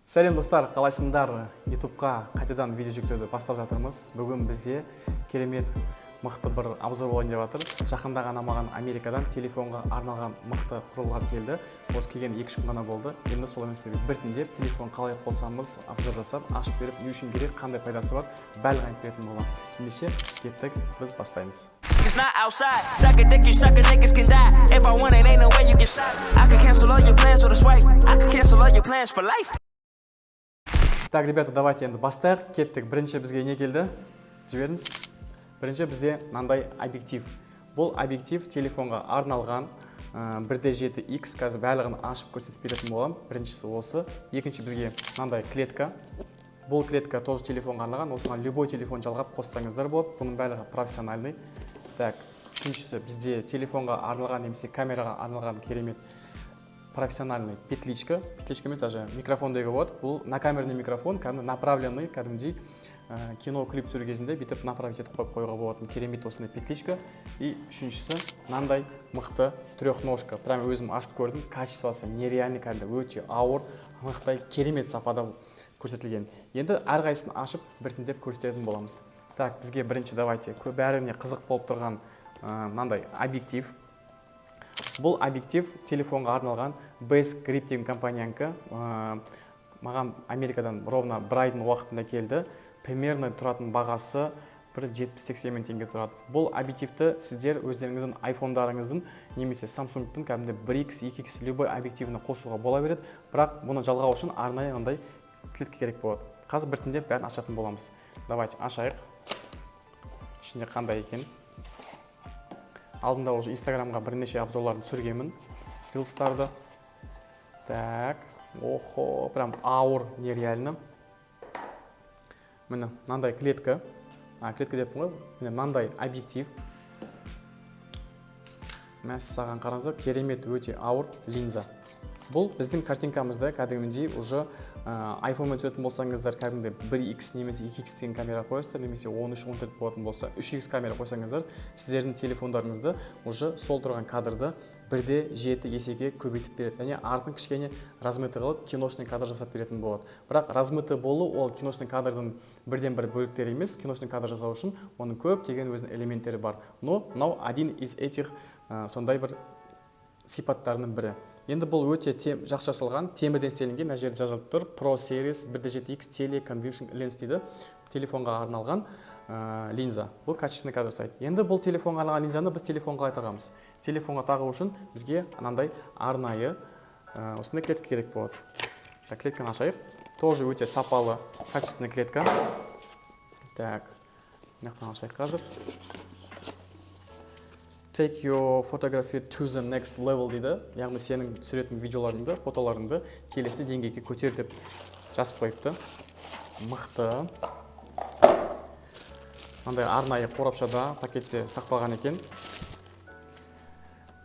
Сәлем, достар, қалайсыңдар? Ютубқа қайтадан видео жүктеуді бастап жатырмыз. Бүгін бізде керемет, мықты бір обзор болайын деп жатыр. Жақында ғана маған Америкадан телефонға арналған мықты құрылғылар келді. Осы келген 2-3 күн ғана болды. Енді солармен сіздерге біртіндеп телефон қалай қосамыз, обзор жасап, ашып беріп, не үшін керек, қандай пайдасы бар, барлығын айтып беретін боламын. Ендеше, кеттік, біз бастаймыз. It's not outside. Suck a dick, you sucker niggas can die. If I want it, ain't no way you can stop. I could cancel all your plans with a swipe. I could cancel all your plans for life. Так, ребята, давайте енді бастайық, кеттік. Бірінші бізге не келді? Жіберіңіз. Бірінші бізде мынандай объектив. Бұл объектив телефонға арналған, 1.7x. Қазір барлығын ашып көрсетіп беретін боламын. Біріншісі осы. Екінші бізге мынандай клетка. Бұл клетка тоже телефонға арналған. Осыған любой телефон жалғап қоссаңыздар болады. Бұның барлығы профессиональный. Так, үшіншісі бізде телефонға арналған немесе камераға арналған керемет профессиональный петличка. Петличка емес, даже микрофон деуге болады. Бұл накамерный микрофон, кәдімгі направленный, кәдімгідей кино, клип түсіру кезінде бүйтіп направить етіп қойып қоюға болатын керемет осындай петличка. И үшіншісі мынандай мықты трехножка. Прям өзім ашып көрдім, качествосы нереальный, кәдімгі өте ауыр, мықты, керемет сапада көрсетілген. Енді әрқайсысын ашып, біртіндеп көрсететін боламыз. Так, бізге бірінші, давайте, бәріне қызық болып тұрған мынандай объектив. Бұл объектив телефонға арналған, Best Grip деген компаниянікі. Маған Америкадан ровно бір айдың уақытында келді. Примерно тұратын бағасы бір 70-80 мың теңге тұрады. Бұл объективті сіздер өздеріңіздің айфондарыңыздың немесе Самсунгтың кәдімгі 1x, 2x, любой объективіне қосуға бола береді. Бірақ бұны жалғау үшін арнайы мынандай клетка керек болады. Қазір біртіндеп бәрін ашатын боламыз. Давайте ашайық, ішінде қандай екен. Алдында уже Инстаграмға бірнеше обзорларын түсіргенмін, рилстарды. Так, охо, прям ауыр, нереально. Міне, мынандай клетка. А, клетка деппін ғой, міне, мынандай объектив. Мәссаған, қараңыздар, керемет, өте ауыр линза. Бұл біздің картинкамызды кәдімгідей уже айфонмен түсіретін болсаңыздар, кәдімгі 1x немесе 2x деген камера қоясыздар, немесе 13, 14 болатын болса, 3x камера қойсаңыздар, сіздердің телефондарыңызды уже сол тұрған кадрды 1,7 есеге көбейтіп береді және артын кішкене размытый қылып, киношный кадр жасап беретін болады. Бірақ размытый болу ол киношный кадрдың бірден бір бөліктері емес. Киношный кадр жасау үшін оның көптеген өзінің элементтері бар, но мынау один из этих, сондай бір сипаттарының бірі. Енді бұл өте жақсы жасалған, темірден істелінген. Мына жерде жазылып тұр: Pro Series 1.7x Tele Conversion Lens дейді. Телефонға арналған линза. Бұл качественный кадр жасайды. Енді бұл телефонға арналған линзаны біз телефонға қалай тағамыз? Телефонға тағу үшін бізге анандай арнайы осындай клетка керек болады. Так, клетканы ашайық. Тоже өте сапалы, качественный клетка. Так, мына жақтан ашайық қазір. «Take your photography to the next level» дейді, яғни сенің түсіретін видеоларыңды, фотоларыңды келесі деңгейге көтер деп жазып қойыпты. Мықты, мынандай арнайы қорапшада, пакетте сақталған екен.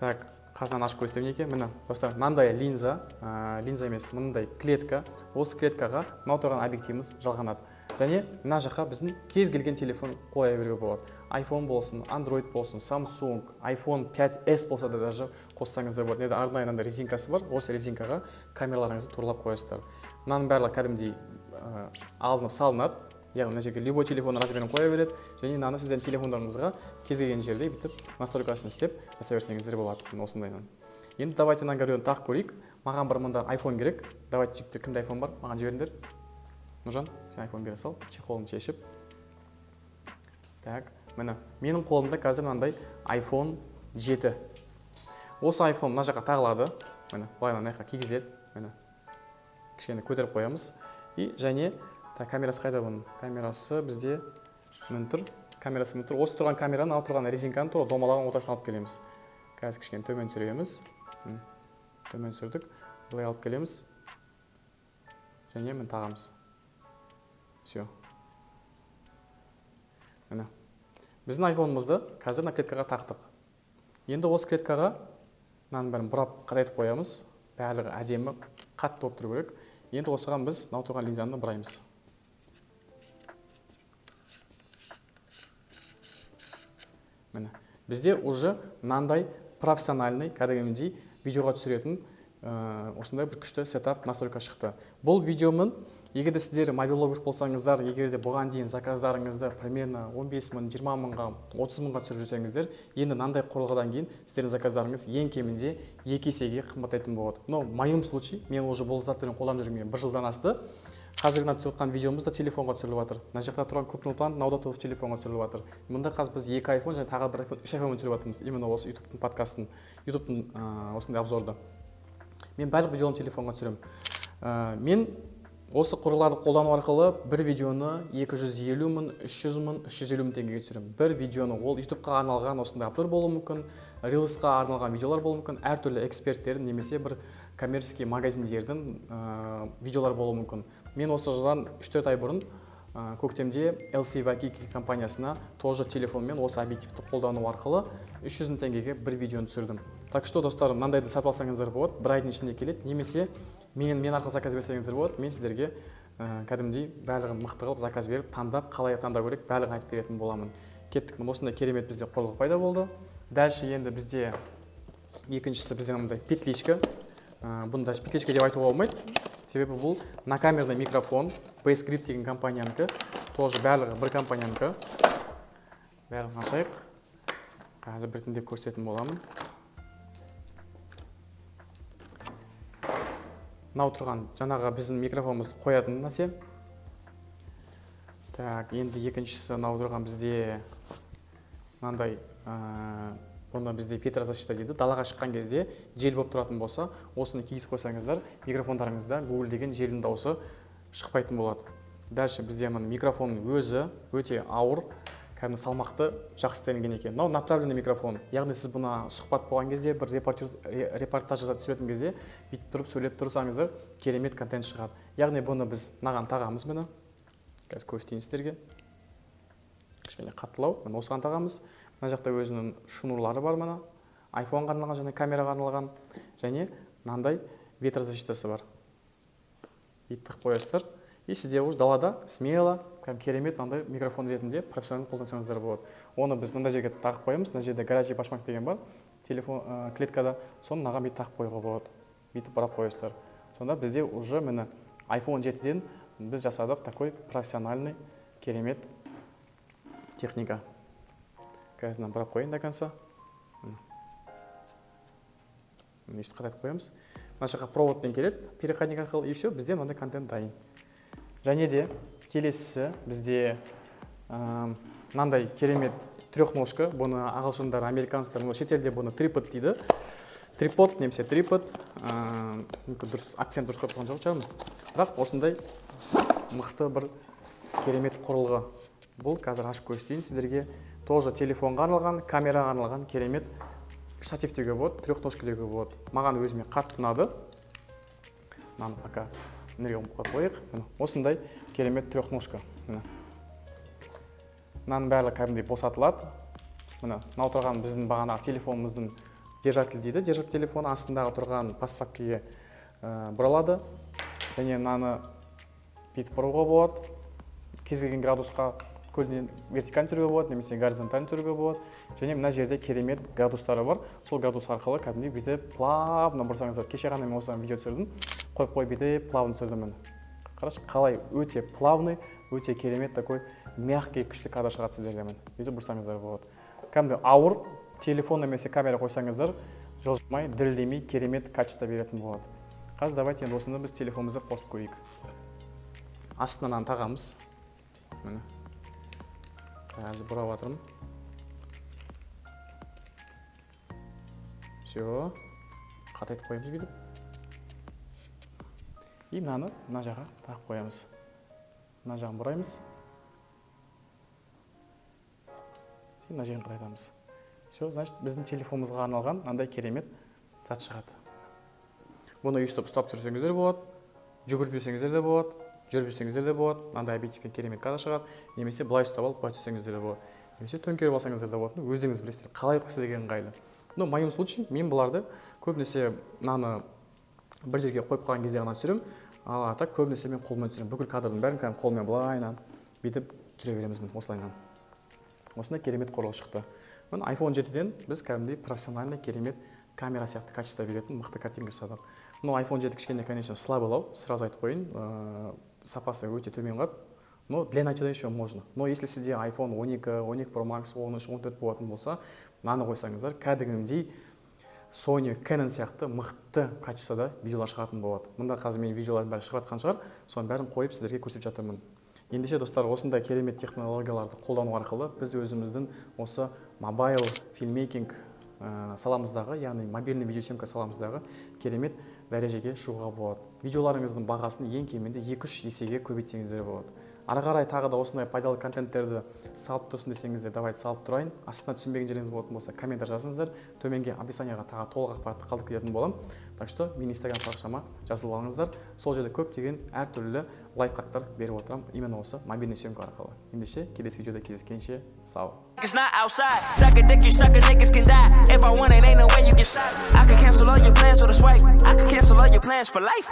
Так, қазан ашып көрсетемін екен. Міне, достар, мынандай линза, линза емес, мынандай клетка. Осы клеткаға мынау тұрған объективіміз жалғанады және мына жаққа біздің кез келген телефон қоя беруге болады. iPhone болсын, Android болсын, Samsung, iPhone 5s болса да, даже қоссаңыздар болады. Мына арнайы мынандай резинкасы бар. Осы резинкаға камераларыңызды туралап қоясыздар. Мынаның барлығы кәдімгідей алынып салынады, яғни мына жерге любой телефонның размерін қоя береді және мынаны сіздердің телефондарыңызға кез келген жерде бүйтіп настройкасын істеп жасай берсеңіздер болады. Міне, осындайынан. Енді давайте мына біреуін тағып көрейік. Маған бір мында iPhone керек. Давайте, жігіттер, кімде iPhone бар, маған жіберіңдер. Нұржан, сен iPhone бере сал, чехолын шешіп. Так, міне, менің қолымда қазір мынандай iPhone 7. Осы iPhone мына жаққа тағылады. Міне, былай мына жаққа кигізіледі. Міне, кішкене көтеріп қоямыз. И және, так, камерасы қайда бұның? Камерасы бізде міне тұр. Камерасы міне тұр. Осы тұрған камераны, мынау тұрған резинканы тура домалаған ортасына алып келеміз. Қазір кішкене төмен түсіреміз. Міне, төмен түсірдік, былай алып келеміз және міне, тағамыз. Все, міне, біздің айфонымызды қазір мына клеткаға тақтық. Енді осы клеткаға мынаның бәрін бұрап, қатайтып қоямыз. Барлығы әдемі, қатты болып тұру керек. Енді осыған біз мынау тұрған линзаны бұраймыз. Міне, бізде уже мынандай профессиональный, кәдімгідей видеоға түсіретін Осындай бір күшті сетап, настройка шықты. Бұл видеомын, егер де сіздер мобилограф болсаңыздар, егер де бұған дейін заказдарыңызды примерно 15 мың, 20 мыңға, 30 мыңға түсіріп жүрсеңіздер, енді мынандай құрылғыдан кейін сіздердің заказдарыңыз ең кемінде 2 есеге қымбаттайтын болады. Но в моем случае мен уже бұл затпен қолданып жүргеніме бір жылдан асты. Қазіргі мына түсіп жатқан видеомыз да телефонға түсіріліп жатыр. Мына жақта тұрған крупный план мынау да тоже телефонға түсіріліп жатыр. Мұнда қазір біз 2 iPhone және тағы бір iPhone, 3 iPhone түсіріп жатырмыз. Именно осы YouTube-тың подкастын, YouTube-тың осындай обзорды. Мен барлық видеоларымды телефонға түсіремін. Мен осы құрылғыларды қолдану арқылы бір видеоны 250 мың, 300 мың, 350 мың теңгеге түсіремін. Бір видеоны, ол YouTube-қа арналған осындай обзор болуы мүмкін, Reels-қа арналған видеолар болуы мүмкін, әртүрлі эксперттердің немесе бір коммерческий магазиндердің видеолар болуы мүмкін. Мен осы жылдан 3-4 ай бұрын көктемде LC Waikiki компаниясына тоже телефонмен осы объективті қолдану арқылы 300 мың теңгеге бір видеоны түсірдім. Так что, достар, мынандайды сатып алсаңыздар болады, бір айдың ішінде келеді, немесе мен арқылы заказ берсеңіздер болады. Мен сіздерге кәдімгідей барлығын мықты қылып заказ беріп, таңдап, қалай таңдау керек, барлығын айтып беретін боламын. Кеттік, міне осындай керемет бізде құрылғы пайда болды. Дальше енді бізде екіншісі, бізде мынандай петличка. Бұны даже петличка деп айтуға болмайды, себебі бұл накамерный микрофон, Best Grip деген компаниянікі, тоже барлығы бір компаниянікі. Бәрін ашайық, қазір біртіндеп көрсететін боламын. Мынау тұрған жаңағы біздің микрофонымызды қоятын нәрсе. Так, енді екіншісі мынау тұрған бізде мынандай, бұны бізде ветрозащита дейді. Далаға шыққан кезде жел болып тұратын болса, осыны кигізіп қойсаңыздар, микрофондарыңызда гуілдеген желдің дауысы шықпайтын болады. Дальше бізде мына микрофонның өзі өте ауыр, кәдімгі салмақты, жақсы істелінген екен. Мынау направленный микрофон, яғни сіз бұны сұхбат болған кезде, бір репортаж жасап түсіретін кезде бүйтіп тұрып сөйлеп тұрсаңыздар, керемет контент шығады. Яғни бұны біз мынаған тағамыз, міне қазір көрсетейін сіздерге, кішкене қаттылау, міне осыған тағамыз. Мына жақта өзінің шнурлары бар, мына айфонға арналған және камераға арналған, және мынандай ветрозащитасы бар. Бүйтіп тығып қоясыздар, и сізде уже далада смело кәдімгі керемет мынандай микрофон ретінде профессионально қолдансаңыздар болады. Оны біз мындай жерге тағып қоямыз. Мына жерде горячий башмак деген бар телефон, клеткада, соны мынаған бүйтіп тағып қоюға болады, бүйтіп бұрап қоясыздар. Сонда бізде уже міне iPhone 7-ден біз жасадық такой профессиональный керемет техника. Қазір мынаны бұрап қояйын до конца. Міне өйстіп қатайтып қоямыз. Мына жаққа проводпен келеді, переходник арқылы, и все, бізде мынандай контент дайын. Және де келесісі бізде мынандай керемет трехножка. Бұны ағылшындар, американецтер, шетелде бұны трипод дейді. Трипод немесе трипод, мүмкін дұрыс акцент дұрыс қойып қойған жоқ шығармын, бірақ осындай мықты бір керемет құрылғы. Бұл қазір ашып көрсетейін сіздерге. Тоже телефонға арналған, камераға арналған керемет штатив деуге болады, трехножка деуге болады. Маған өзіме қатты ұнады. Мынаны пока мына жерге қойып қояйық. Міне осындай керемет трехножка. Міне мынаның барлығы кәдімгідей босатылады. Міне мынау тұрған біздің бағанағы телефонымыздың держатель дейді, держатель телефон астындағы тұрған подставкаге бұралады. Және мынаны бүйтіп бұруға болады, кез келген градусқа көлденең вертикально түсіруге болады немесе горизонтально түсіруге болады. Және мына жерде керемет градустары бар, сол градус арқылы кәдімгідей бүйтіп плавно бұрсаңыздар. Кеше ғана мен осыдан видео түсірдім, қойып қойып бүйтіп плавно түсірдім. Міне қарашы, қалай өте плавный, өте керемет такой мягкий күшті кадр шығады сіздерге. Міне бүйтіп бұрсаңыздар болады. Кәдімгі ауыр телефон немесе камера қойсаңыздар, жылжымай, дірілдемей керемет качество беретін болады. Қазір давайте енді осыны біз телефонымызға қосып көрейік. Астынан мынаны тағамыз. Міне қазір бұрап жатырмын. Все, қатайтып қоямыз бүйтіп. И мынаны мына жаққа тағып қоямыз. Мына жағын бұраймыз. И мына жерін қатайтамыз. Все, значит, біздің телефонымызға арналған мынандай керемет зат шығады. Бұны өйстіп ұстап жүрсеңіздер болады, жүгіріп жүрсеңіздер де болады, жүріп жүрсеңіздер де болады. Мынандай объективпен керемет кадр шығады. Немесе былай ұстап алып, былай түсірсеңіздер де болады. Немесе төңкеріп алсаңыздар да болады. Өздеріңіз білесіздер, қалай сіздерге ыңғайлы. Но в моем случае мен бұларды көбінесе мынаны бір жерге қойып қалған кезде ғана түсіремін. Ал а так көбінесе мен қолмен түсіремін. Бүкіл кадрдың бәрін кәдімгі қолмен былайынан бүйтіп түсіре береміз, міне осылайынан. Осындай керемет құрылғы шықты. Міне iPhone 7-ден біз кәдімгідей профессиональный керемет камера сияқты качество беретін мықты картинка жасадық. Но iPhone 7 кішкене, конечно, слабый, сразу айтып қояйын, сапасы өте төмен қалады, но для начала еще можно. Но если сізде iPhone 12, 12 Pro Max, 13, 14 болатын болса, мынаны қойсаңыздар, кәдімгідей Sony, Canon сияқты мықты качествода видеолар шығатын болады. Мында қазір менің видеоларым бәрі шығып жатқан шығар, соның бәрін қойып, сіздерге көрсетіп жатырмын. Ендеше, достар, осындай керемет технологияларды қолдану арқылы біз өзіміздің осы mobile filmmaking саламыздағы, яғни мобильный видеосъемка саламыздағы керемет дәрежеге шығуға болады. Видеоларыңыздың бағасын ең кемінде 2-3 есеге көбейтсеңіздер болады. Ары қарай тағы да осындай пайдалы контенттерді салып тұрсын десеңіздер, давайте салып тұрайын. Астына түсінбеген жеріңіз болатын болса, комментарий жазыңыздар. Төменге описанияға тағы толық ақпаратты қалдырып кететін боламын. Так что менің Инстаграм парақшама жазылып алыңыздар, сол жерде көптеген әртүрлі лайфхактар беріп отырамын именно осы мобильный съемка арқылы. Ендеше, келесі видеода кездескенше, сау. It's not outside. Suck a dick, you sucker niggas can die. If I want it, ain't no way you can stop. I could cancel all your plans with a swipe. I could cancel all your plans for life.